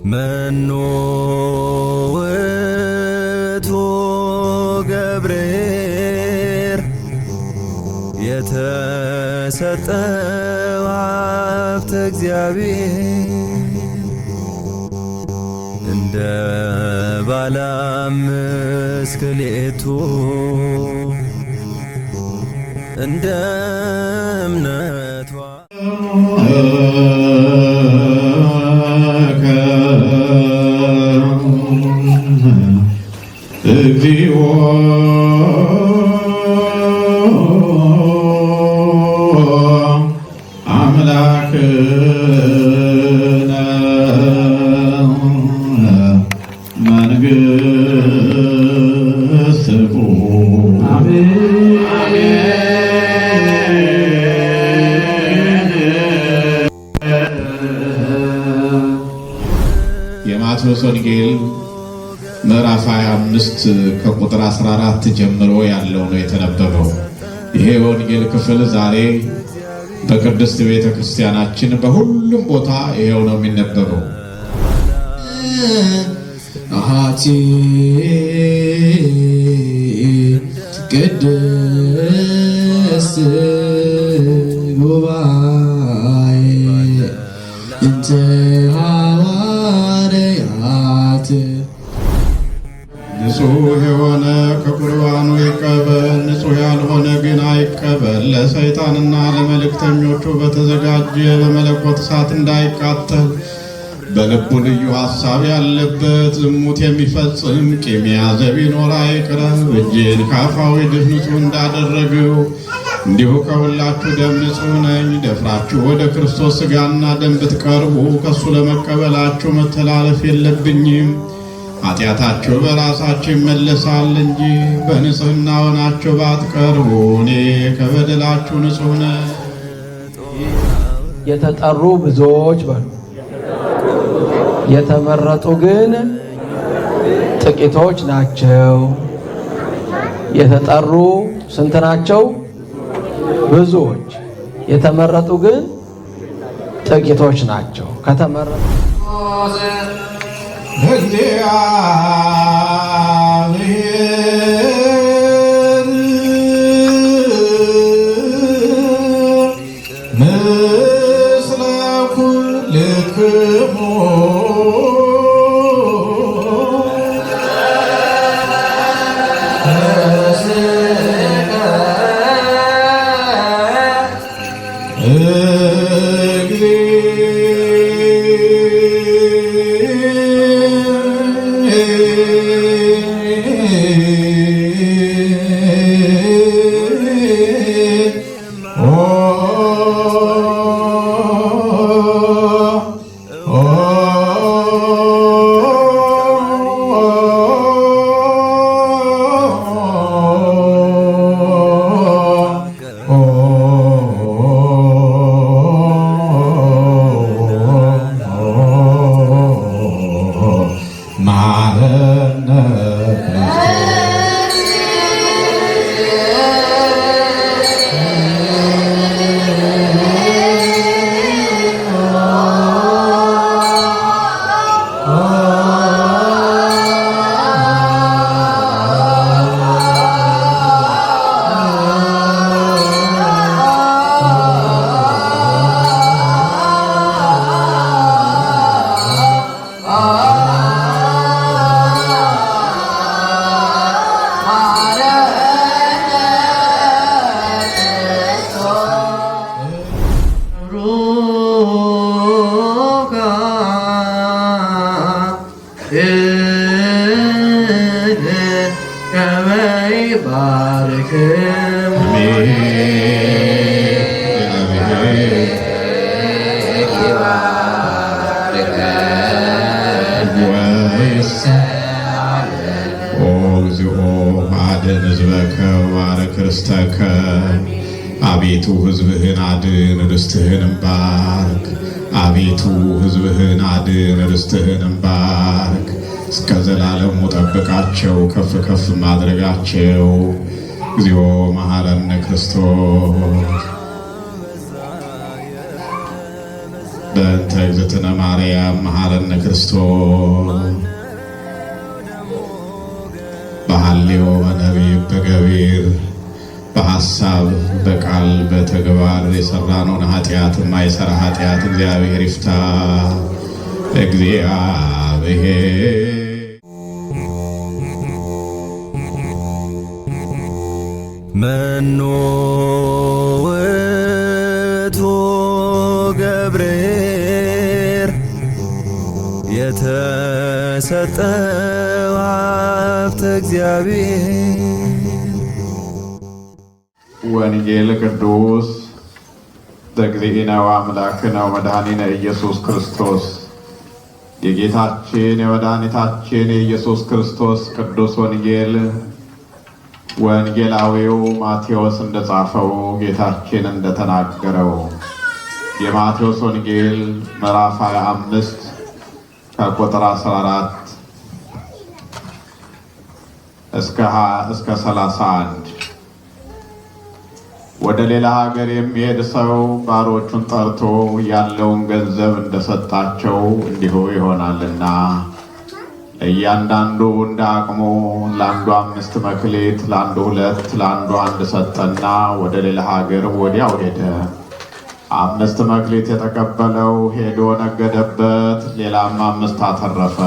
መኑ ውእቱ ገብርኄር የተሰጠው ሀብተ እግዚአብሔር እንደ ባለ አምስት ክልኤቱ እንደ እምነቷ። እግዚኦ አምላክነ መንግሥት የማቴዎስ ወንጌል ምዕራፍ 25 ከቁጥር 14 ጀምሮ ያለው ነው የተነበበው። ይሄ የወንጌል ክፍል ዛሬ በቅድስት ቤተ ክርስቲያናችን በሁሉም ቦታ ይሄው ነው የሚነበበው። አሐቲ ቅድስት ጉባኤ እንተ ሐዋርያት። ንጹሕ የሆነ ከቁርባኑ ይቀበል፣ ንጹሕ ያልሆነ ግን አይቀበል። ለሰይጣንና ለመልእክተኞቹ በተዘጋጀ በመለኮት እሳት እንዳይቃጠል በልቡ ልዩ ሐሳብ ያለበት ዝሙት የሚፈጽም ቂም የያዘ ቢኖር አይቅረብ። እጄን ከአፋዊ ድፍ ንጹሕ እንዳደረገው እንዲሁ ከሁላችሁ ደም ንጹሕ ነኝ። ደፍራችሁ ወደ ክርስቶስ ሥጋና ደም ብትቀርቡ ከእሱ ለመቀበላችሁ መተላለፍ የለብኝም። ኃጢአታችሁ በራሳችሁ ይመለሳል እንጂ በንጽሕና ሆናችሁ ባትቀርቡ እኔ ከበደላችሁ ንጹሕ ነኝ። የተጠሩ ብዙዎች በሉ፣ የተመረጡ ግን ጥቂቶች ናቸው። የተጠሩ ስንት ናቸው? ብዙዎች። የተመረጡ ግን ጥቂቶች ናቸው። ከተመረጡ እግዚአብሔር ምስለ ኩልክሙ። መሐረነ ክርስቶስ። ሩካ ከመ ይባርክሙ። እግዚአብሔር ወይስ ኦ እግዚኦ አድኅን ሕዝበከ ወባርክ ርስተከ። አቤቱ ሕዝብህን አድን ርስትህንም ባርክ። አቤቱ ሕዝብህን አድን ርስትህንም ባርክ። እስከ ዘላለሙ ጠብቃቸው፣ ከፍ ከፍ ማድረጋቸው። እግዚኦ መሐረነ ክርስቶስ። በእንተ እግዝእትነ ማርያም መሐረነ ክርስቶስ። በሐልዮ በነቢብ በገቢር በሐሳብ በቃል በተግባር የሰራነውን ኃጢአት የማይሰራ ኃጢአት እግዚአብሔር ይፍታ። እግዚአብሔር። መኑ ውእቱ ገብርኄር የተሰጠው ሀብተ እግዚአብሔር። ወንጌል ቅዱስ ዘእግዚእነ ወአምላክነ ወመድኃኒነ ኢየሱስ ክርስቶስ። የጌታችን የመድኃኒታችን የኢየሱስ ክርስቶስ ቅዱስ ወንጌል ወንጌላዊው ማቴዎስ እንደጻፈው፣ ጌታችን እንደተናገረው፣ የማቴዎስ ወንጌል ምዕራፍ 25 ከቁጥር 14 እስከ 31። ወደ ሌላ ሀገር የሚሄድ ሰው ባሮቹን ጠርቶ ያለውን ገንዘብ እንደሰጣቸው እንዲሁ ይሆናልና ለእያንዳንዱ እንደ አቅሙ ለአንዱ 5 መክሊት፣ ለአንዱ 2፣ ለአንዱ 1 ሰጠና ወደ ሌላ ሀገር ወዲያው ሄደ። 5 መክሊት የተቀበለው ሄዶ ነገደበት፣ ሌላም 5 አተረፈ።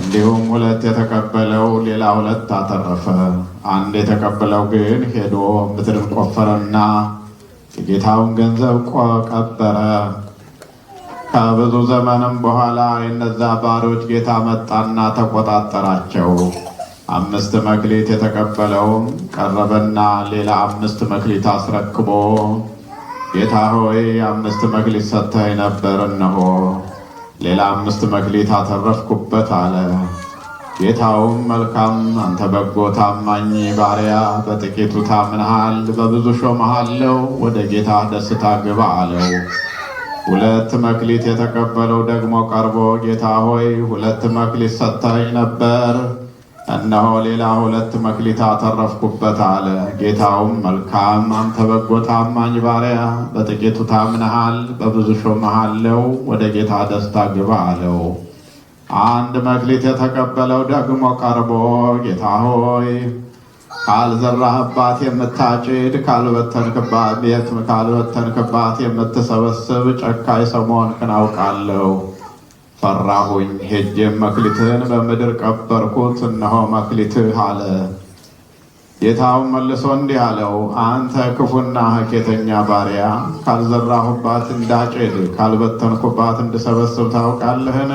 እንዲሁም 2 የተቀበለው ሌላ 2 አተረፈ። 1 የተቀበለው ግን ሄዶ ምድርን ቆፈረና የጌታውን ገንዘብ ቀበረ። ከብዙ ዘመንም በኋላ የነዛ ባሮች ጌታ መጣና ተቆጣጠራቸው። 5 መክሊት የተቀበለውም ቀረበና ሌላ 5 መክሊት አስረክቦ፣ "ጌታ ሆይ፣ 5 መክሊት ሰጥተኸኝ ነበር፣ እነሆ ሌላ 5 መክሊት አተረፍኩበት" አለ። ጌታውም፣ "መልካም፣ አንተ በጎ ታማኝ ባሪያ፣ በጥቂቱ ታምነሃል፣ በብዙ ሾምሃለሁ፣ ወደ ጌታ ደስታ ግባ" አለው። 2 መክሊት የተቀበለው ደግሞ ቀርቦ፣ "ጌታ ሆይ፣ 2 መክሊት ሰጥተኸኝ ነበር፣ እነሆ ሌላ 2 መክሊት አተረፍኩበት" አለ። ጌታውም፣ "መልካም፣ አንተ በጎ ታማኝ ባሪያ፣ በጥቂቱ ታምነሃል፣ በብዙ ሾምሃለሁ፣ ወደ ጌታ ደስታ ግባ" አለው። 1 መክሊት የተቀበለው ደግሞ ቀርቦ፣ "ጌታ ሆይ፣ ካልዘራህባት የምታጭድ፣ ካልበተንክባት የምትሰበስብ ጨካኝ ሰው መሆንህን አውቃለሁ። ፈራሁኝ፣ ሄጄም መክሊትህን በምድር ቀበርኩት፣ እነሆ መክሊትህ" አለ። ጌታውም መልሶ እንዲህ አለው፣ "አንተ ክፉና ሀኬተኛ ባሪያ፣ ካልዘራሁባት እንዳጭድ ካልበተንኩባት እንድሰበስብ ታውቃለህን?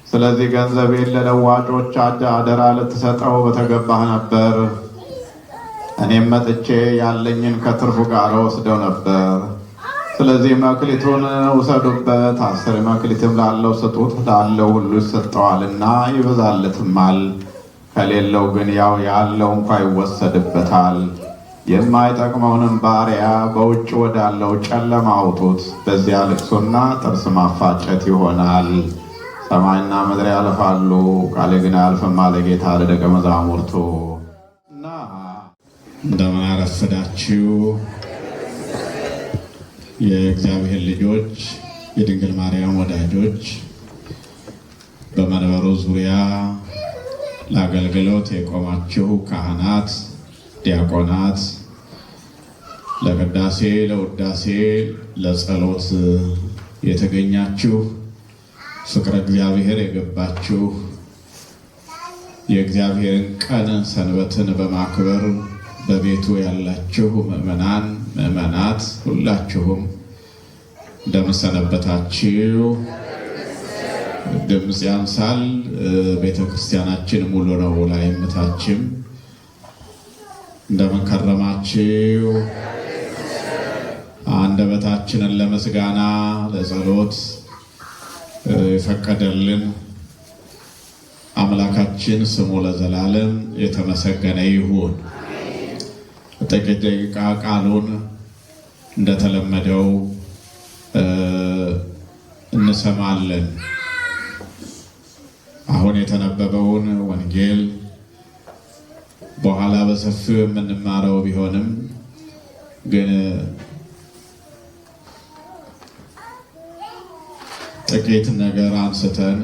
ስለዚህ ገንዘቤን ለለዋጮች አደራ ልትሰጠው በተገባህ ነበር። እኔም መጥቼ ያለኝን ከትርፉ ጋር ወስደው ነበር። ስለዚህ መክሊቱን ውሰዱበት፣ 10 መክሊትም ላለው ስጡት፣ ላለው ሁሉ ይሰጠዋልና ይበዛለትማል። ከሌለው ግን ያው ያለው እንኳ ይወሰድበታል። የማይጠቅመውንም ባሪያ በውጭ ወዳለው ጨለማ አውጡት፣ በዚያ ልቅሶና ጥርስ ማፋጨት ይሆናል። ሰማይና ምድር ያልፋሉ፣ ቃሌ ግን አያልፍም" አለ ጌታ ለደቀ መዛሙርቱ። እንደምን አረፈዳችሁ የእግዚአብሔር ልጆች፣ የድንግል ማርያም ወዳጆች፣ በመንበሩ ዙሪያ ለአገልግሎት የቆማችሁ ካህናት፣ ዲያቆናት፣ ለቅዳሴ፣ ለውዳሴ፣ ለጸሎት የተገኛችሁ፣ ፍቅረ እግዚአብሔር የገባችሁ፣ የእግዚአብሔርን ቀን ሰንበትን በማክበር በቤቱ ያላችሁ ምእመናን፣ ምእመናት ሁላችሁም እንደምን ሰነበታችሁ? ድምፅ ያንሳል። ቤተክርስቲያናችን ሙሉ ነው፣ ላይም ታችም። እንደምን ከረማችሁ? አንደበታችንን ለምስጋና ለጸሎት የፈቀደልን አምላካችን ስሙ ለዘላለም የተመሰገነ ይሁን። ጥቂት ደቂቃ ቃሉን እንደተለመደው እንሰማለን። አሁን የተነበበውን ወንጌል በኋላ በሰፊው የምንማረው ቢሆንም ግን ጥቂት ነገር አንስተን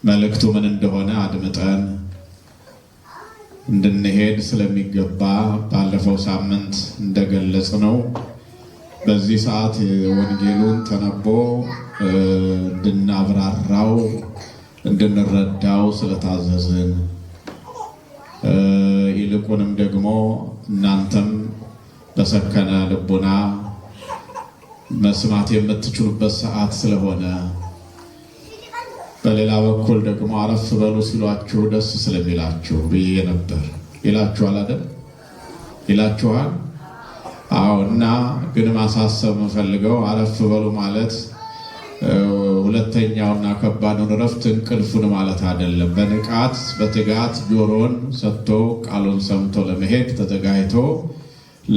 መልእክቱ ምን እንደሆነ አድምጠን እንድንሄድ ስለሚገባ ባለፈው ሳምንት እንደገለጽነው በዚህ ሰዓት ወንጌሉን ተነቦ እንድናብራራው እንድንረዳው ስለታዘዝን ይልቁንም ደግሞ እናንተም በሰከነ ልቡና መስማት የምትችሉበት ሰዓት ስለሆነ በሌላ በኩል ደግሞ አረፍ በሉ ሲሏችሁ ደስ ስለሚላችሁ ብዬ ነበር። ይላችኋል አይደል? ይላችኋል። አዎ። እና ግን ማሳሰብ የምፈልገው አረፍ በሉ ማለት ሁለተኛውና ከባዱን እረፍት እንቅልፉን ማለት አይደለም። በንቃት በትጋት ጆሮን ሰጥቶ ቃሉን ሰምቶ ለመሄድ ተዘጋጅቶ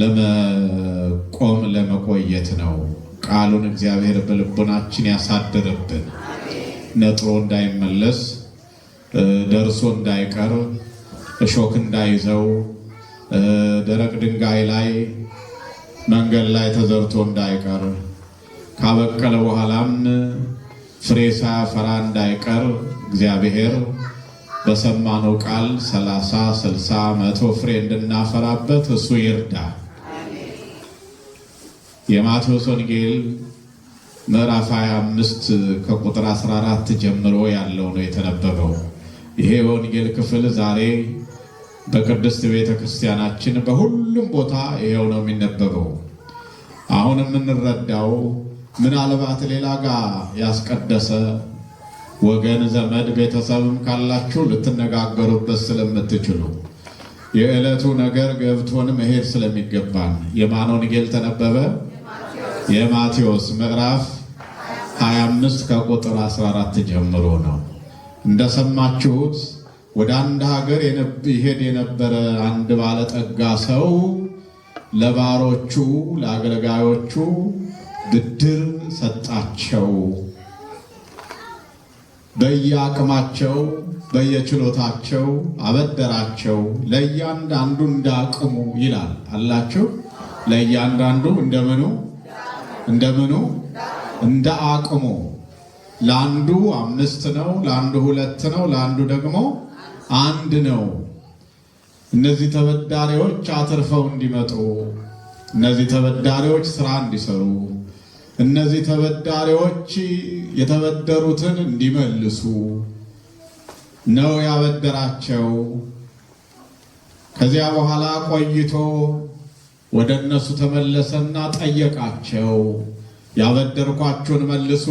ለመቆም ለመቆየት ነው። ቃሉን እግዚአብሔር በልቦናችን ያሳድርብን። ነጥሮ እንዳይመለስ፣ ደርሶ እንዳይቀር፣ እሾክ እንዳይዘው፣ ደረቅ ድንጋይ ላይ መንገድ ላይ ተዘርቶ እንዳይቀር፣ ካበቀለ በኋላም ፍሬ ሳያፈራ እንዳይቀር እግዚአብሔር በሰማነው ቃል 30፣ 60፣ 100 ፍሬ እንድናፈራበት እሱ ይርዳ። የማቴዎስ ወንጌል ምዕራፍ 25 ከቁጥር 14 ጀምሮ ያለው ነው የተነበበው። ይሄ የወንጌል ክፍል ዛሬ በቅድስት ቤተ ክርስቲያናችን በሁሉም ቦታ ይሄው ነው የሚነበበው። አሁን የምንረዳው ምናልባት ሌላ ጋር ያስቀደሰ ወገን ዘመድ ቤተሰብም ካላችሁ ልትነጋገሩበት ስለምትችሉ የዕለቱ ነገር ገብቶን መሄድ ስለሚገባን የማን ወንጌል ተነበበ? የማቴዎስ ምዕራፍ 25 ከቁጥር 14 ጀምሮ ነው። እንደሰማችሁት ወደ አንድ ሀገር ይሄድ የነበረ አንድ ባለጠጋ ሰው ለባሮቹ ለአገልጋዮቹ ብድር ሰጣቸው። በየአቅማቸው በየችሎታቸው አበደራቸው። ለእያንዳንዱ እንዳቅሙ ይላል አላችሁ። ለእያንዳንዱ እንደምኑ እንደምኑ እንደ አቅሙ። ለአንዱ 5 ነው፣ ለአንዱ 2 ነው፣ ለአንዱ ደግሞ 1 ነው። እነዚህ ተበዳሪዎች አትርፈው እንዲመጡ፣ እነዚህ ተበዳሪዎች ስራ እንዲሰሩ፣ እነዚህ ተበዳሪዎች የተበደሩትን እንዲመልሱ ነው ያበደራቸው። ከዚያ በኋላ ቆይቶ ወደ እነሱ ተመለሰና ጠየቃቸው። ያበደርኳችሁን መልሱ፣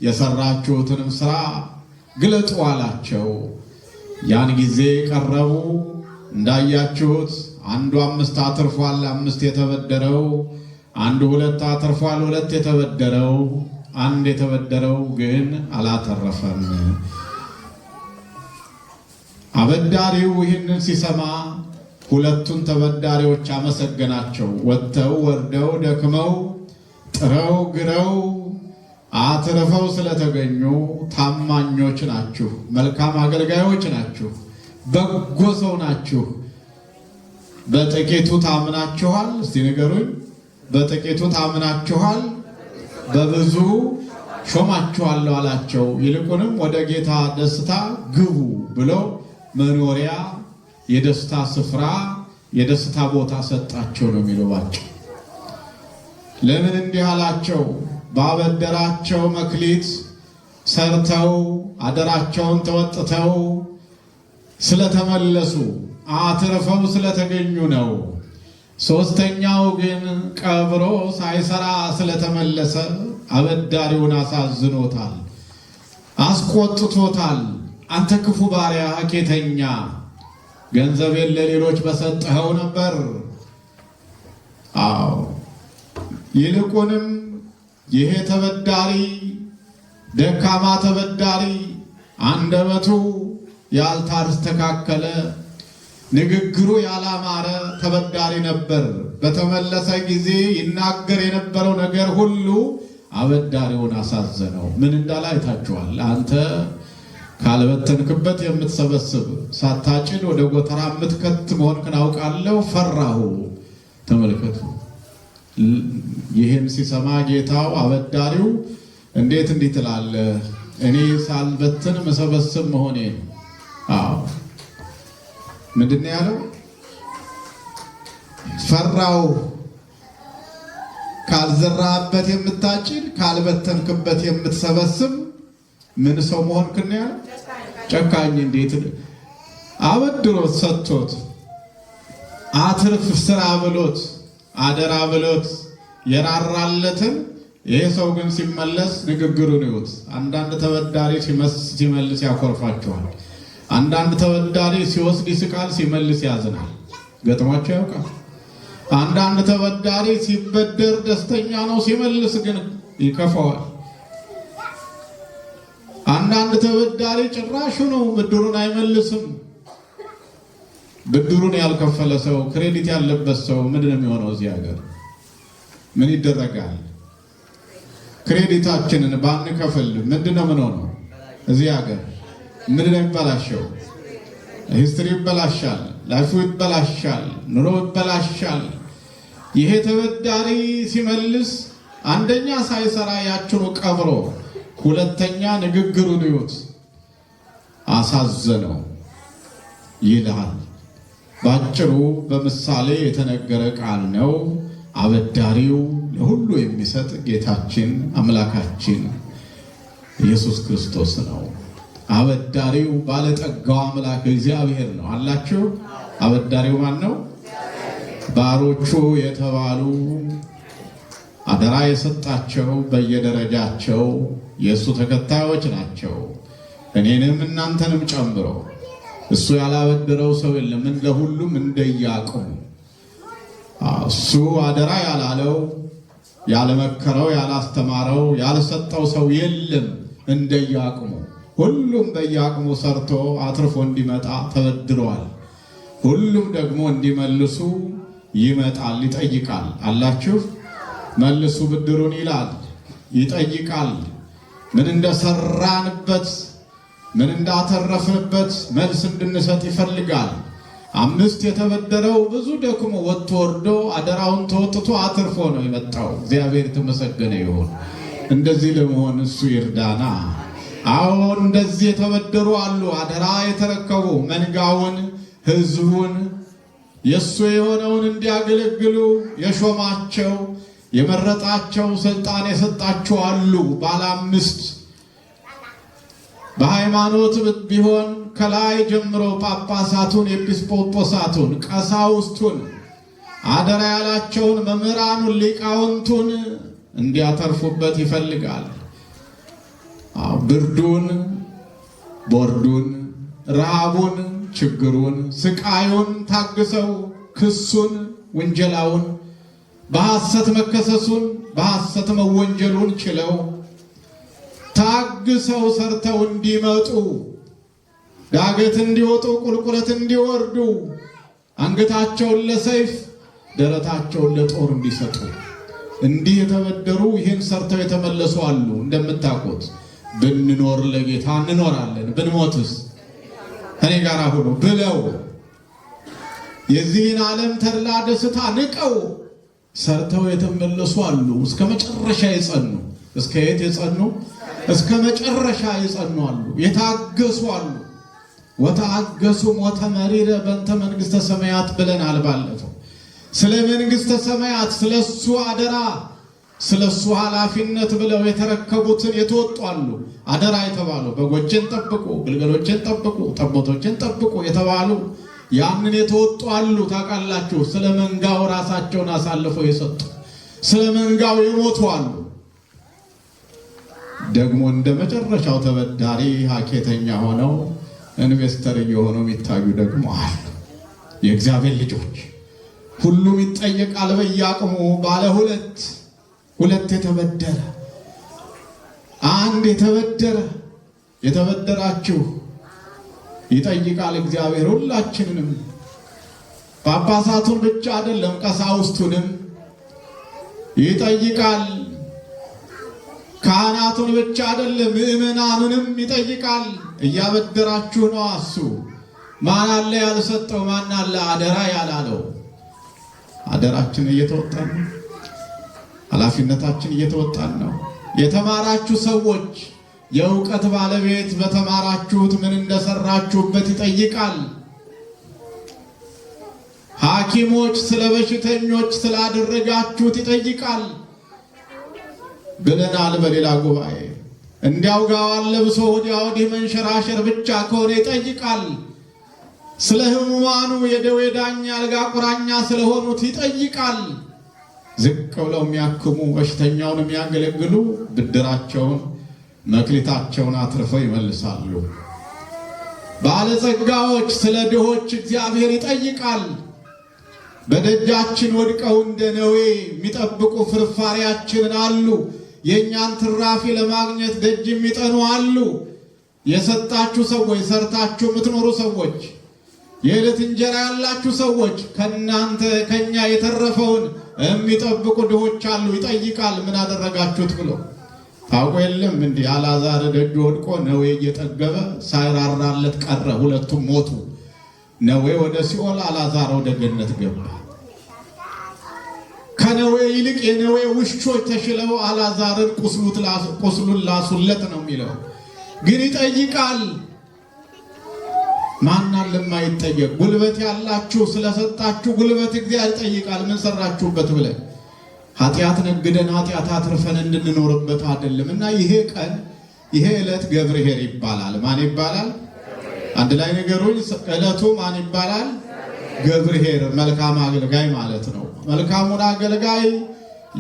የሰራችሁትንም ስራ ግለጡ አላቸው። ያን ጊዜ ቀረቡ። እንዳያችሁት አንዱ 5 አትርፏል፣ 5 የተበደረው፣ አንዱ 2 አትርፏል፣ 2 የተበደረው፣ 1 የተበደረው ግን አላተረፈም። አበዳሪው ይህንን ሲሰማ ሁለቱን ተበዳሪዎች አመሰገናቸው። ወጥተው ወርደው ደክመው ጥረው ግረው አትርፈው ስለተገኙ ታማኞች ናችሁ፣ መልካም አገልጋዮች ናችሁ፣ በጎ ሰው ናችሁ። በጥቂቱ ታምናችኋል። እስቲ ንገሩኝ፣ በጥቂቱ ታምናችኋል፣ በብዙ ሾማችኋለሁ አላቸው። ይልቁንም ወደ ጌታ ደስታ ግቡ ብሎ መኖሪያ፣ የደስታ ስፍራ፣ የደስታ ቦታ ሰጣቸው ነው የሚለው ባጭሩ። ለምን እንዲህ አላቸው? ባበደራቸው መክሊት ሰርተው አደራቸውን ተወጥተው ስለተመለሱ አትርፈው ስለተገኙ ነው። ሶስተኛው ግን ቀብሮ ሳይሰራ ስለተመለሰ አበዳሪውን አሳዝኖታል፣ አስቆጥቶታል። አንተ ክፉ ባሪያ ሀኬተኛ፣ ገንዘቤን ለሌሎች በሰጠኸው ነበር። አዎ፣ ይልቁንም ይሄ ተበዳሪ ደካማ ተበዳሪ፣ አንደበቱ ያልተስተካከለ፣ ንግግሩ ያላማረ ተበዳሪ ነበር። በተመለሰ ጊዜ ይናገር የነበረው ነገር ሁሉ አበዳሪውን አሳዘነው። ምን እንዳለ አይታችኋል። አንተ ካልበተንክበት የምትሰበስብ፣ ሳታጭድ ወደ ጎተራ የምትከት መሆንክን አውቃለሁ፣ ፈራሁ። ተመልከቱ። ይህን ሲሰማ ጌታው አበዳሪው እንዴት እንዲህ ትላለህ? እኔ ሳልበትን መሰበስብ መሆኔ። አዎ፣ ምንድን ነው ያለው? ፈራው። ካልዘራህበት የምታጭድ፣ ካልበተንክበት የምትሰበስብ ምን ሰው መሆንክን ነው ያለው? ጨካኝ። እንዴት አበድሮት ሰጥቶት፣ አትርፍ ስራ ብሎት፣ አደራ ብሎት የራራለትን፣ ይሄ ሰው ግን ሲመለስ ንግግሩን ይዩት። አንዳንድ ተበዳሪ ሲመልስ ያኮርፋቸዋል። አንዳንድ ተበዳሪ ሲወስድ ይስቃል፣ ሲመልስ ያዝናል። ገጥሟቸው ያውቃል? አንዳንድ ተበዳሪ ሲበደር ደስተኛ ነው፣ ሲመልስ ግን ይከፋዋል። አንዳንድ ተበዳሪ ጭራሹ ነው ብድሩን አይመልስም። ብድሩን ያልከፈለ ሰው፣ credit ያለበት ሰው ምንድን ነው የሚሆነው? እዚህ ሀገር ምን ይደረጋል? Credit ኣችንን ባንከፍል ምንድን ነው ምን ሆነው? እዚህ ሀገር ምንድን ነው የሚበላሸው? History ይበላሻል፣ life ኡ ይበላሻል፣ ኑሮ ይበላሻል። ይሄ ተበዳሪ ሲመልስ አንደኛ ሳይሰራ ያችኑ ቀብሮ፣ ሁለተኛ ንግግሩን እዩት፣ አሳዘነው ይላል። ባጭሩ በምሳሌ የተነገረ ቃል ነው። አበዳሪው ለሁሉ የሚሰጥ ጌታችን አምላካችን ኢየሱስ ክርስቶስ ነው። አበዳሪው ባለጠጋው አምላክ እግዚአብሔር ነው። አላችሁ? አበዳሪው ማን ነው? ባሮቹ የተባሉ፣ አደራ የሰጣቸው፣ በየደረጃቸው የእሱ ተከታዮች ናቸው። እኔንም እናንተንም ጨምሮ እሱ ያላበደረው ሰው የለም። ለሁሉም እንደያቅሙ፣ እሱ አደራ ያላለው፣ ያለመከረው፣ ያላስተማረው፣ ያልሰጠው ሰው የለም። እንደየአቅሙ ሁሉም በየአቅሙ ሰርቶ አትርፎ እንዲመጣ ተበድሯል። ሁሉም ደግሞ እንዲመልሱ ይመጣል፣ ይጠይቃል። አላችሁ? መልሱ ብድሩን ይላል፣ ይጠይቃል። ምን እንደሰራንበት፣ ምን እንዳተረፍንበት መልስ እንድንሰጥ ይፈልጋል። አምስት የተበደረው ብዙ ደክሞ፣ ወጥቶ ወርዶ፣ አደራውን ተወጥቶ አትርፎ ነው የመጣው። እግዚአብሔር የተመሰገነ ይሁን። እንደዚህ ለመሆን እሱ ይርዳና። አዎ፣ እንደዚህ የተበደሩ አሉ። አደራ የተረከቡ፣ መንጋውን፣ ሕዝቡን፣ የእሱ የሆነውን እንዲያገለግሉ የሾማቸው፣ የመረጣቸው፣ ስልጣን የሰጣቸው አሉ። ባለ አምስት በሃይማኖት ቢሆን ከላይ ጀምሮ ጳጳሳቱን፣ ኤጲስቆጶሳቱን፣ ቀሳውስቱን፣ አደራ ያላቸውን መምህራኑን፣ ሊቃውንቱን እንዲያተርፉበት ይፈልጋል። ብርዱን፣ ቦርዱን፣ ረሃቡን፣ ችግሩን፣ ስቃዩን ታግሰው፣ ክሱን፣ ውንጀላውን፣ በሐሰት መከሰሱን፣ በሐሰት መወንጀሉን ችለው፣ ታግሰው ሰርተው እንዲመጡ፣ ዳገት እንዲወጡ፣ ቁልቁለት እንዲወርዱ፣ አንገታቸውን ለሰይፍ ደረታቸውን ለጦር እንዲሰጡ፣ እንዲህ የተበደሩ፣ ይህን ሰርተው የተመለሱ አሉ። እንደምታውቁት ብንኖር ለጌታ እንኖራለን፣ ብንሞትስ እኔ ጋር ሁኑ ብለው፣ የዚህን ዓለም ተድላ ደስታ ንቀው ሰርተው የተመለሱ አሉ። እስከ መጨረሻ የጸኑ። እስከ የት የጸኑ? እስከ መጨረሻ የጸኑ አሉ፣ የታገሱ አሉ። ወተአገሱ ሞተ መሪረ በእንተ መንግሥተ ሰማያት ብለናል ባለፈው። ስለ መንግሥተ ሰማያት፣ ስለ እሱ አደራ፣ ስለ እሱ ኃላፊነት ብለው የተረከቡትን የተወጡ አሉ። አደራ የተባሉ፣ በጎችን ጠብቁ፣ ግልገሎችን ጠብቁ፣ ጠቦቶችን ጠብቁ የተባሉ፣ ያንን የተወጡ አሉ። ታውቃላችሁ፣ ስለ መንጋው ራሳቸውን አሳልፈው የሰጡ፣ ስለ መንጋው የሞቱ አሉ። ደግሞ እንደ መጨረሻው ተበዳሪ ሀኬተኛ ሆነው investor እየሆኑ የሚታዩ ደግሞ አሉ። የእግዚአብሔር ልጆች፣ ሁሉም ይጠየቃል በየአቅሙ። ባለ ሁለት፣ ሁለት የተበደረ፣ አንድ የተበደረ፣ የተበደራችሁ ይጠይቃል እግዚአብሔር ሁላችንንም። ጳጳሳቱን ብቻ አይደለም፣ ቀሳውስቱንም ይጠይቃል። ካህናቱን ብቻ አይደለም፣ ምዕመናኑንም ይጠይቃል። እያበደራችሁ ነው። እሱ ማን አለ ያልሰጠው? ማን አለ አደራ ያላለው? አደራችን እየተወጣን ነው። ኃላፊነታችን እየተወጣን ነው። የተማራችሁ ሰዎች የእውቀት ባለቤት በተማራችሁት ምን እንደሰራችሁበት ይጠይቃል። ሐኪሞች ስለ በሽተኞች ስላደረጋችሁት ይጠይቃል ብለናል በሌላ ጉባኤ። እንዲያው ጋዋን ለብሶ ወዲያ ወዲህ መንሸራሸር ብቻ ከሆነ ይጠይቃል። ስለ ሕሙማኑ የደዌ ዳኛ አልጋ ቁራኛ ስለሆኑት ይጠይቃል። ዝቅ ብለው የሚያክሙ በሽተኛውን የሚያገለግሉ ብድራቸውን መክሊታቸውን አትርፈው ይመልሳሉ። ባለጸጋዎች ስለ ድሆች እግዚአብሔር ይጠይቃል። በደጃችን ወድቀው እንደ ነዌ የሚጠብቁ ፍርፋሪያችንን አሉ። የእኛን ትራፊ ለማግኘት ደጅ የሚጠኑ አሉ። የሰጣችሁ ሰዎች፣ ሰርታችሁ የምትኖሩ ሰዎች፣ የዕለት እንጀራ ያላችሁ ሰዎች ከእናንተ ከኛ የተረፈውን የሚጠብቁ ድሆች አሉ። ይጠይቃል፣ ምን አደረጋችሁት ብሎ። ታውቆ የለም እንዲህ አልዓዛር ደጅ ወድቆ ነዌ እየጠገበ ሳይራራለት ቀረ። ሁለቱም ሞቱ። ነዌ ወደ ሲኦል፣ አልዓዛር ወደ ገነት ገባ። ከነዌ ይልቅ የነዌ ውሾች ተሽለው አልዓዛርን ቁስሉን ላሱለት ነው የሚለው። ግን ይጠይቃል። ማን ለማይጠየቅ? ጉልበት ያላችሁ ስለሰጣችሁ ጉልበት እግዚአብሔር ይጠይቃል። ምን ሰራችሁበት ብለን ኃጢአት ነግደን ኃጢአት አትርፈን እንድንኖርበት አይደለም። እና ይሄ ቀን ይሄ ዕለት ገብርኄር ይባላል። ማን ይባላል? አንድ ላይ ነገሩኝ። ዕለቱ ማን ይባላል? ገብርኄር፣ መልካም አገልጋይ ማለት ነው። መልካሙን አገልጋይ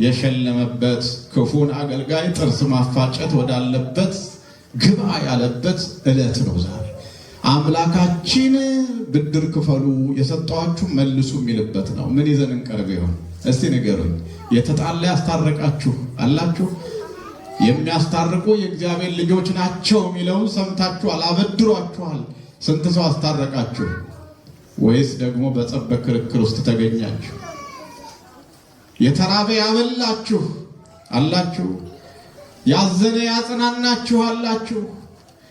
የሸለመበት፣ ክፉን አገልጋይ ጥርስ ማፋጨት ወዳለበት ግባ ያለበት ዕለት ነው ዛሬ። አምላካችን ብድር ክፈሉ የሰጠኋችሁ መልሱ የሚልበት ነው። ምን ይዘን እንቀርብ ይሆን? እስቲ ንገሩኝ። የተጣላ ያስታረቃችሁ አላችሁ? የሚያስታርቁ የእግዚአብሔር ልጆች ናቸው የሚለውን ሰምታችኋል፣ አበድሯችኋል። ስንት ሰው አስታረቃችሁ? ወይስ ደግሞ በጸብ በክርክር ውስጥ ተገኛችሁ? የተራበ ያበላችሁ አላችሁ? ያዘነ ያጽናናችሁ አላችሁ?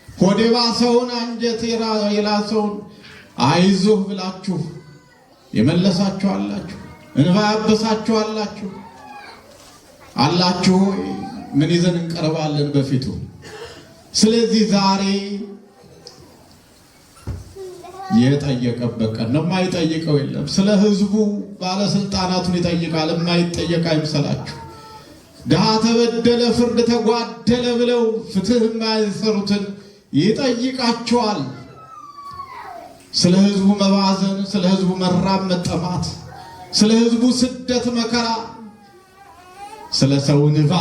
ሆዴ ባሰውን አንጀት የላሰውን አይዞህ ብላችሁ የመለሳችሁ አላችሁ? እንባ ያበሳችሁ አላችሁ? አላችሁ ወይ? ምን ይዘን እንቀርባለን በፊቱ? ስለዚህ ዛሬ የጠየቀበት ቀን ነው። የማይጠይቀው የለም። ስለ ሕዝቡ ባለስልጣናቱን ይጠይቃል። የማይጠየቅ አይምሰላችሁ። ድሃ ተበደለ፣ ፍርድ ተጓደለ ብለው ፍትህ የማይሰሩትን ይጠይቃቸዋል። ስለ ሕዝቡ መባዘን፣ ስለ ሕዝቡ መራብ መጠማት፣ ስለ ሕዝቡ ስደት መከራ፣ ስለ ሰው ንባ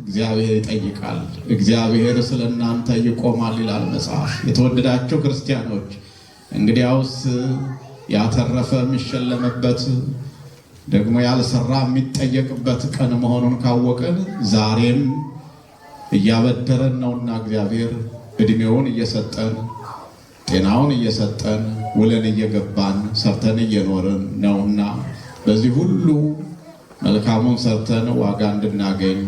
እግዚአብሔር ይጠይቃል። እግዚአብሔር ስለ እናንተ ይቆማል ይላል መጽሐፍ። የተወደዳችሁ ክርስቲያኖች፣ እንግዲያውስ ያተረፈ የሚሸለምበት ደግሞ ያልሰራ የሚጠየቅበት ቀን መሆኑን ካወቅን ዛሬም እያበደረን ነውና እግዚአብሔር እድሜውን እየሰጠን ጤናውን እየሰጠን ውለን እየገባን ሰርተን እየኖርን ነውና በዚህ ሁሉ መልካሙን ሰርተን ዋጋ እንድናገኝ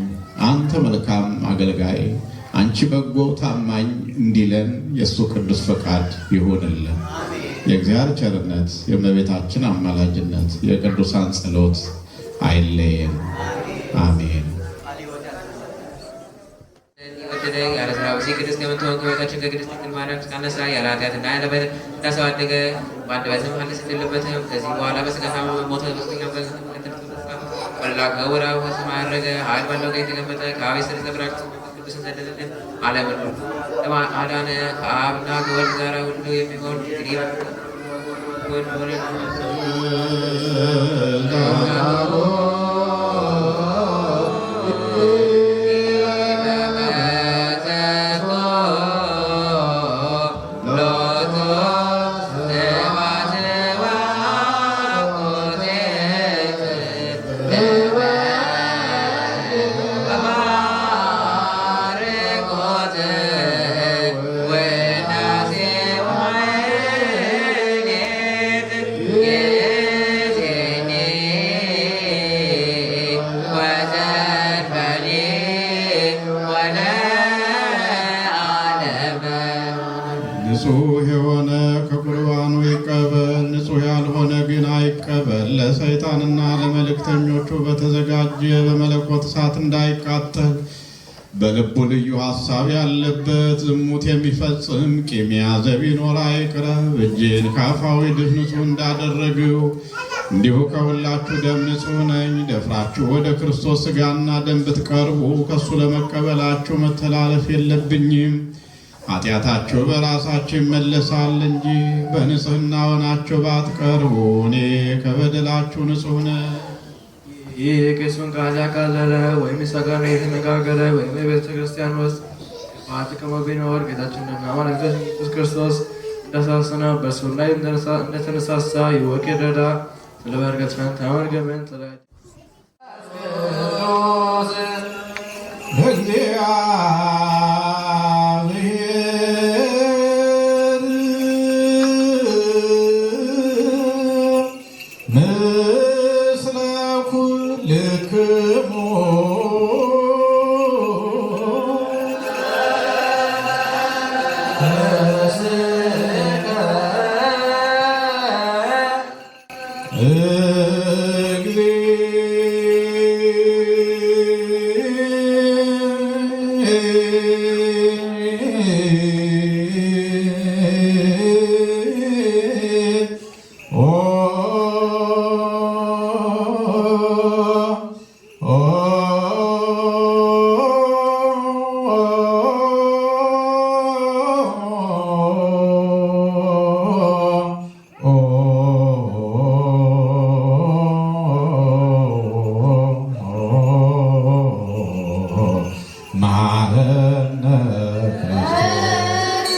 አንተ መልካም አገልጋይ፣ አንቺ በጎ ታማኝ እንዲለን የእሱ ቅዱስ ፈቃድ ይሁንልን። የእግዚአብሔር ቸርነት፣ የእመቤታችን አማላጅነት፣ የቅዱሳን ጸሎት አይለየን። አሜን። ወደደ ያለ ሥራ ብእሲ ቅድስት ከምትሆን ከእመቤታችን ከቅድስት ድንግል ማርያም እስካነሳ ያለ ኃጢአትና ያለ በደል እንዳሰው አደገ። በአንደበትም ሐልስ የለበትም። ከዚህ በኋላ በሥጋ ታመመ፣ ሞተ። በሦስተኛው ቀን ወላከ ወደ አብ ሰማይ ዐረገ። ኃይል ባለው ቀኝ ተቀመጠ። ከአብ የሠረጸ ጰራቅሊጦስ መንፈስ ቅዱስን ሰደደልን። ዓለምን ሁሉ አዳነ። ከአብና ከወልድ ጋር ሁሉ የሚሆን እንግዲህ ንጹሕ የሆነ ከቁርባኑ ይቀበል፣ ንጹሕ ያልሆነ ግን አይቀበል። ለሰይጣንና ለመልእክተኞቹ በተዘጋጀ በመለኮት እሳት እንዳይቃጠል በልቡ ልዩ ሐሳብ ያለበት ዝሙት የሚፈጽም ቂም የያዘ ቢኖር አይቅረብ። እጄን ከአፋዊ ድፍ ንጹሕ እንዳደረግው እንዲሁ ከሁላችሁ ደም ንጹሕ ነኝ። ደፍራችሁ ወደ ክርስቶስ ሥጋና ደም ብትቀርቡ ከእሱ ለመቀበላችሁ መተላለፍ የለብኝም። ኃጢአታችሁ በራሳችሁ ይመለሳል እንጂ በንጽሕና ሆናችሁ ባትቀርቡ እኔ ከበደላችሁ ንጹሕ ነኝ። ይህ የቄሱን ቃል ያቃለለ ወይም ጋር የተነጋገረ ወይም በቤተ ክርስቲያን ውስጥ ክፋት ጥቅሞ ቢኖር ጌታችንና አምላካችን ኢየሱስ ክርስቶስ እንዳሳሰነ በእርሱ ላይ እንደተነሳሳ ይወቅ ይረዳ። ስለ በረከት ፈንታ መርገምን ስለ እግዚአብሔር ምስለ ኩልክሙ። መሐረነ ክርስቶስ።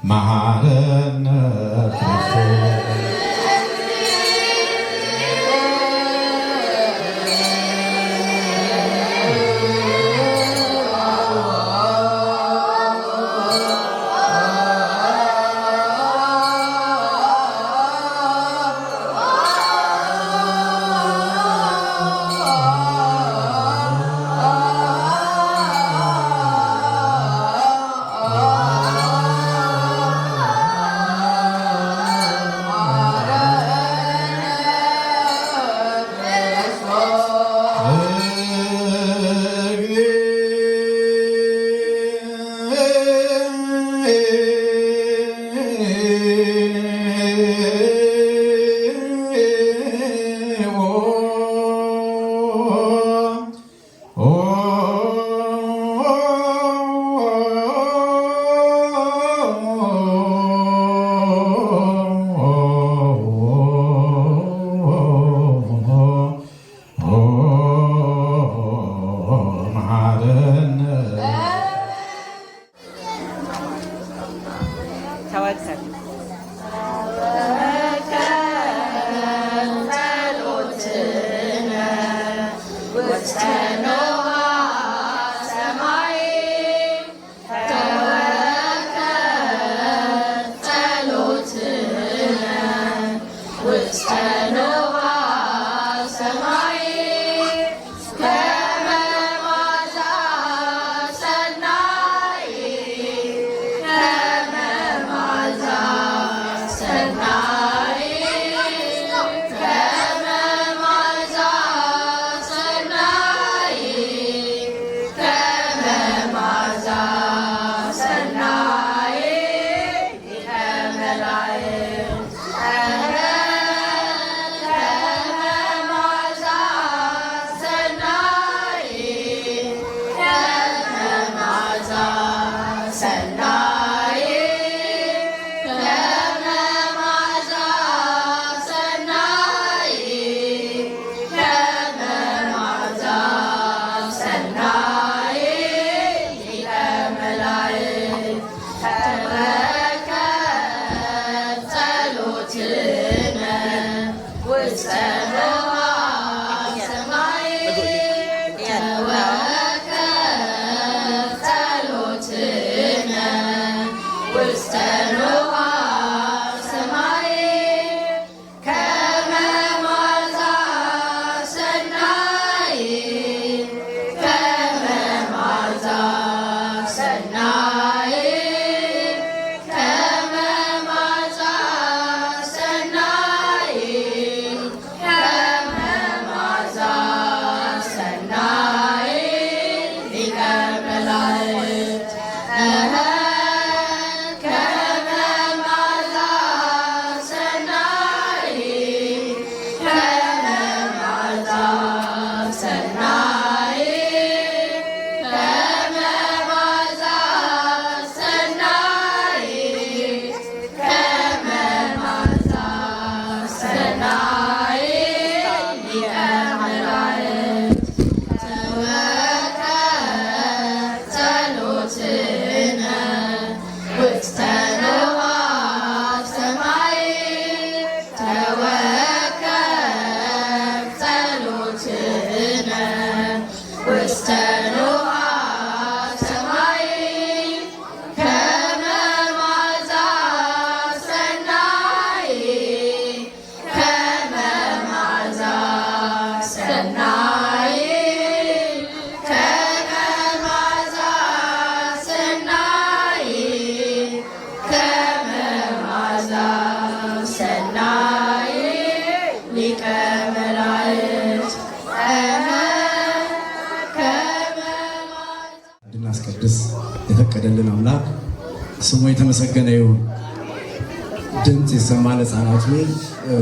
መሐረነ ክርስቶስ። መሐረነ። ተወከል። ሰናይ ከመ መዓዛ። እንድናስቀድስ የፈቀደልን አምላክ ስሙ የተመሰገነ ይሁን። ድምፅ ይሰማል። ሕፃናቱ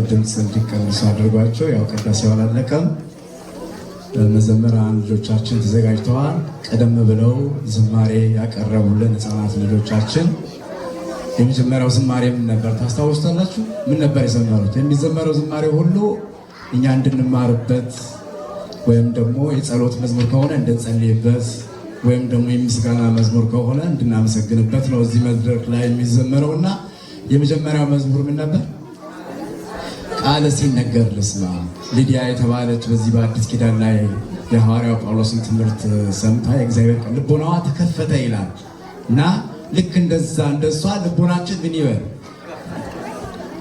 ድምፅ እንዲቀንሱ አድርጓቸው። ያው ቅዳሴው አላለቀም። መዘምራን ልጆቻችን ተዘጋጅተዋል። ቀደም ብለው ዝማሬ ያቀረቡልን ሕፃናት ልጆቻችን የመጀመሪያው ዝማሬ ምን ነበር ታስታውሱታላችሁ? ምን ነበር የዘመሩት? የሚዘመረው ዝማሬ ሁሉ እኛ እንድንማርበት ወይም ደግሞ የጸሎት መዝሙር ከሆነ እንድንጸልይበት ወይም ደግሞ የምስጋና መዝሙር ከሆነ እንድናመሰግንበት ነው እዚህ መድረክ ላይ የሚዘመረው። እና የመጀመሪያው መዝሙር ምን ነበር? ቃል ሲነገር ልስማ። ሊዲያ የተባለች በዚህ በአዲስ ኪዳን ላይ የሐዋርያው ጳውሎስን ትምህርት ሰምታ የእግዚአብሔር ቃል ልቦናዋ ተከፈተ ይላል። እና ልክ እንደዛ እንደሷ ልቦናችን ምን ይበል?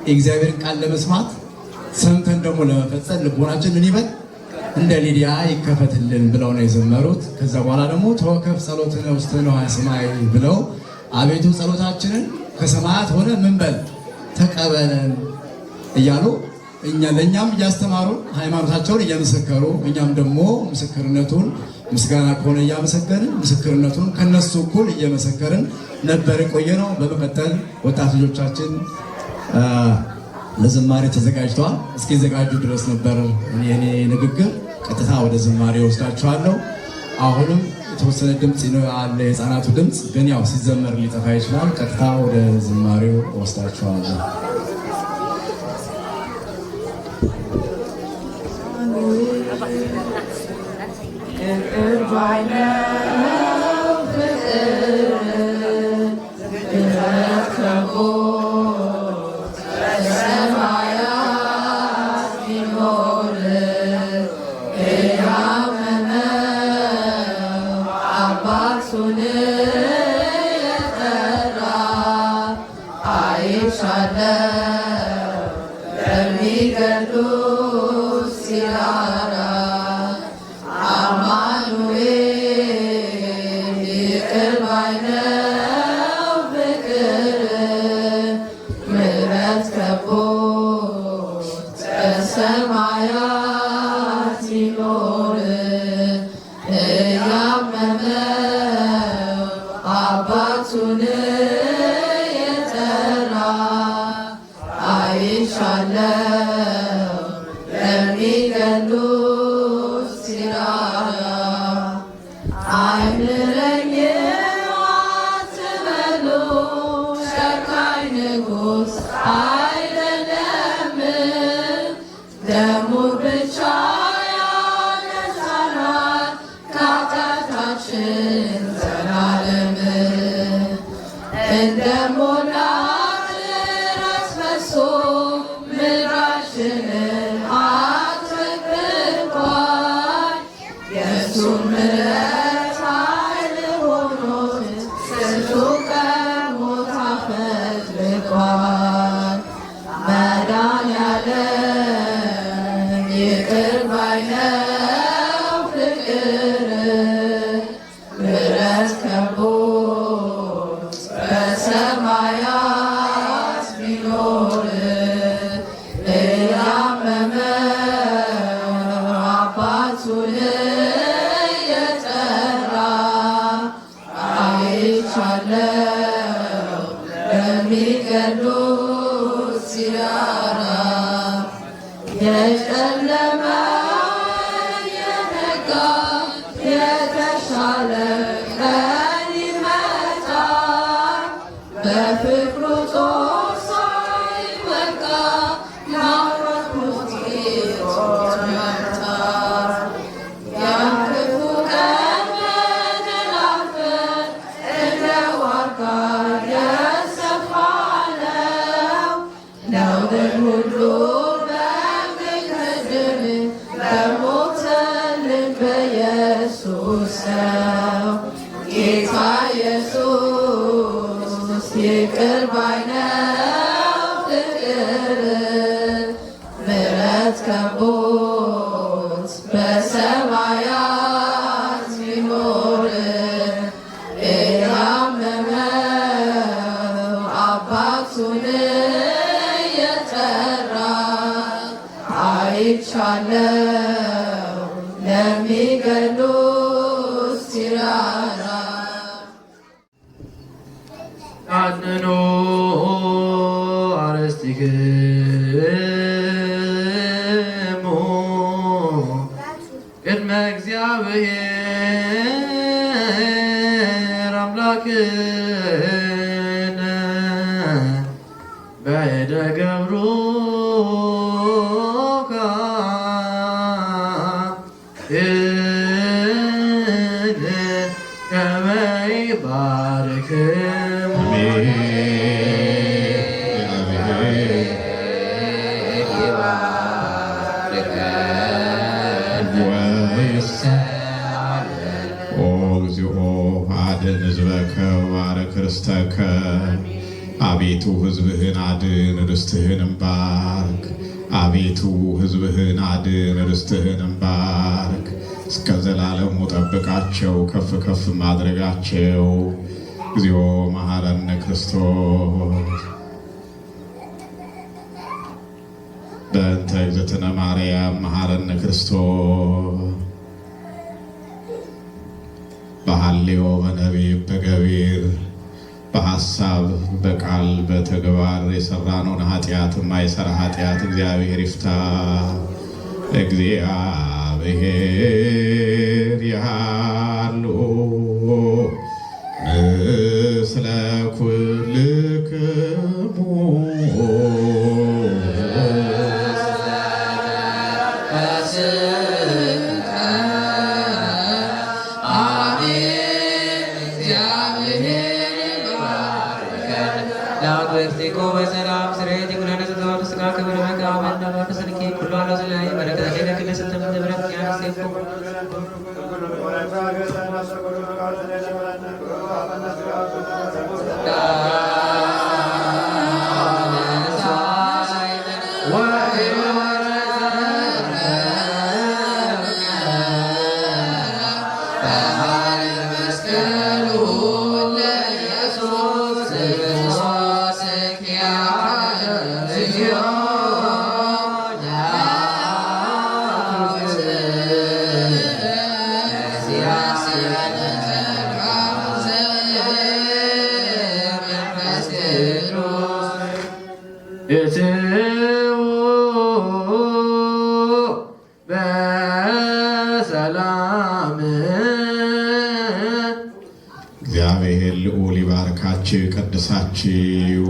የእግዚአብሔርን ቃል ለመስማት፣ ሰምተን ደግሞ ለመፈጸም ልቦናችን ምን ይበል? እንደ ሊዲያ ይከፈትልን ብለው ነው የዘመሩት። ከዛ በኋላ ደግሞ ተወከፍ ጸሎትነ ውስተ ንዋየ ሰማይ ብለው፣ አቤቱ ጸሎታችንን ከሰማያት ሆነ ምን በል ተቀበለን እያሉ እኛ ለእኛም እያስተማሩ፣ ሃይማኖታቸውን እየመሰከሩ፣ እኛም ደግሞ ምስክርነቱን ምስጋና ከሆነ እያመሰገንን ምስክርነቱን ከነሱ እኩል እየመሰከርን ነበር የቆየ ነው። በመቀጠል ወጣት ልጆቻችን ለዝማሬ ተዘጋጅተዋል። እስኪዘጋጁ ድረስ ነበር የኔ ንግግር። ቀጥታ ወደ ዝማሬ ወስዳችኋለሁ። አሁንም የተወሰነ ድምፅ አለ፣ የህፃናቱ ድምፅ ግን ያው ሲዘመር ሊጠፋ ይችላል። ቀጥታ ወደ ዝማሬው ወስዳችኋለሁ። ለሚገድሉት ሲራራ የጨለመው የነጋ የተሻለ ቀን ይመጣል። በፍቅሩ ጦር ሳይወጋ ናፍቆት ይመጣል። ያን ክፉ ቀን በድል አልፈን እንደ ዋርካ የሰፋ ነው። ነውርን ሁሉ በሚክድን በሞተልን በኢየሱስ ነው። ጌታ ኢየሱስ ይቅር ባይ ነው ፍቅር ምሕረት ከቦት በሰማያት ሚኖር እያመመው አባቱን እየጠራ አይቻለው ለሚገድሉት ሲራራ። አድንኖ አርእስቲክሙ ቅድመ እግዚአብሔር አምላክነ በእደ ገብሩከ ከመ ይባርክሙ። አሜን። እግዚአብሔር ወይስ ኦ እግዚኦ አድን ሕዝበከ ወባርክ ርስተከ። አቤቱ ሕዝብህን አድን ርስትህንም ባርክ። አቤቱ ሕዝብህን አድን ርስትህንም ባርክ። እስከ ዘላለሙ ጠብቃቸው፣ ከፍ ከፍ ማድረጋቸው። እግዚኦ መሐረነ ክርስቶስ። በእንተ እግዝእትነ ማርያም መሐረነ ክርስቶስ። በሐልዮ በነቢብ በገቢር በሐሳብ በቃል በተግባር የሰራነውን ኃጢአት የማይሰራ ኃጢአት እግዚአብሔር ይፍታ። እግዚአብሔር ያሉ ምስለ ኩልክሙ። በሰላም ስርየት ይኩነነ ዘተወልድ ሥጋ ክብር መቃመና መንፈስንኪ ኩሉ አሎ ዘላይ በረከተ ለክለ ስትምትብረት ያንሴኩ። እትዉ በሰላም። እግዚአብሔር ልዑል ይባርካችሁ ይቀድሳችሁ።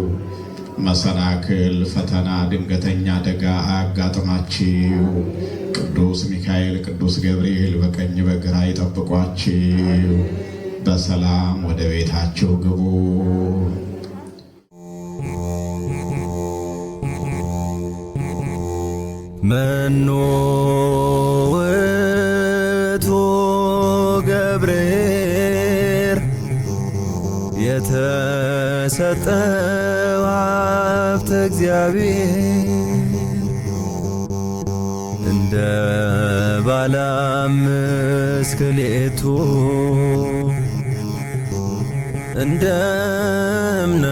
መሰናክል፣ ፈተና፣ ድንገተኛ አደጋ አያጋጥማችሁ። ቅዱስ ሚካኤል፣ ቅዱስ ገብርኤል በቀኝ በግራ ይጠብቋችሁ። በሰላም ወደ ቤታችሁ ግቡ። መኑ ውእቱ ገብርኄር የተሰጠው ሀብተ እግዚአብሔር እንደ ባለ አምስት ክልኤቱ እንደ እምነ